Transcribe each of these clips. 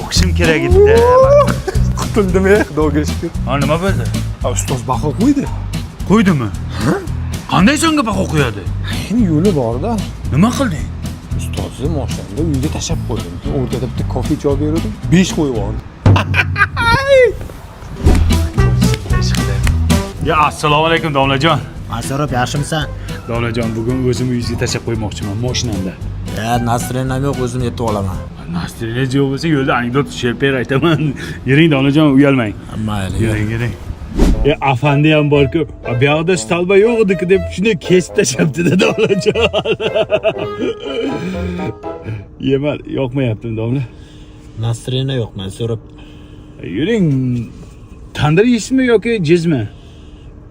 O'qishim kerak edi. Qutuldim, ey, Xudoga shukur. Ha, nima bo'ldi? Ha, ustoz baho qo'ydi. Qo'ydimi? Qanday so'nggi baho qo'yadi? Endi yo'li bor-da. Nima qilding? Ustozni mashinamda uyga tashlab qo'ydim. Keyin o'rtada bitta kofe ichib berdim. 5 qo'yib yubordi. Ya, assalomu alaykum, domlajon. Mansurov, yaxshimisan? Domlajon, bugun o'zim uyingizga tashlab qo'ymoqchiman mashinamda. Ya, настроение yo'q, o'zim yetib olaman. Настроение yo'q bo'lsa, yo'lda anekdot sherper aytaman. Yuring, domlajon, uyalmang. Mayli. Yuring, yuring. E, afandi ham borku, bu yoqda столба yo'q edi deb shunday kesib tashlabdi-da, domlajon. Yema, yoqmayaptimi, domla? Настроение yo'q, Mansurov. Yuring, tandir yeysizmi yoki jizmi?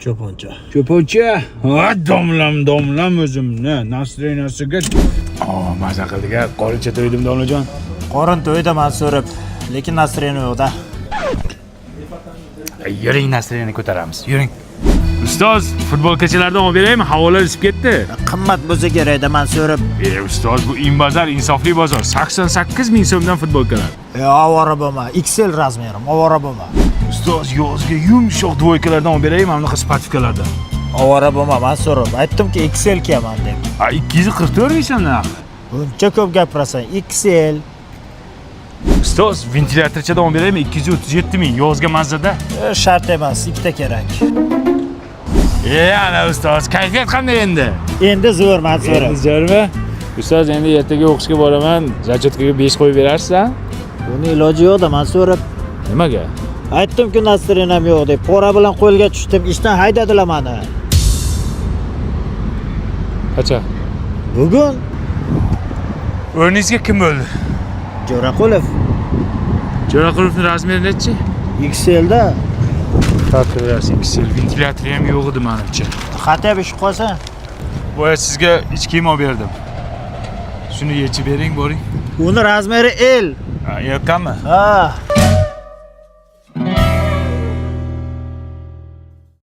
Cho'poncha. Cho'poncha. Ha, domlam, domlam o'zimni настроение siga. Oh, maza qildik a, qorincha to'ydim, domlajon. Qorin to'ydi, Mansurov, lekin настроение yo'q-da. Yuring, настроение ko'taramiz. Yuring. Ustoz, futbolkachalardan olib beraymi? Havolar isib ketdi. Qimmat bo'lsa kerakda, Mansurov. E, ustoz, bu Inbozor insofli bozor. 88 ming so'mdan futbolkalar. E, ovora bo'lma. XL размер im, ovora bo'lma. Ustoz, yozga yumshoq двойка lardan olib beraymi, mana bunaqa спортивка lardan? Ovora bo'lma, Mansurov. Aytdim-ki, XL kiyaman deb. A, 244 ming so'm narxi. Buncha ko'p gapirasan. XL. Ustoz, ventilyatorchadan olib beraymi? 237 ming, yozga mazada. E, shart emas, ikkita kerak. E, ana ustoz, kayfiyat qanday endi? Endi zo'r, Mansurov. Endi zo'rmi? Ustoz, endi ertaga o'qishga boraman. Зачётка ga 5 qo'yib berasiz? Buni iloji yo'q-da, Mansurov. Nimaga? Aytdim-ku, настроение yo'q deb. Pora bilan qo'lga tushdim, ishdan haydadilar mani. Qachon? Bugun. O'rningizga kim bo'ldi? Jo'raqulov. Jo'raqulovning размер i nechi? XLda. Topib XL, ventilyatori ham yo'q edi menimcha. Хотя бы shu qolsa. Boya sizga ich kiyim olib berdim. Shuni yechib bering, boring. Uni размер i L. Ha, yoqqanmi? Ha.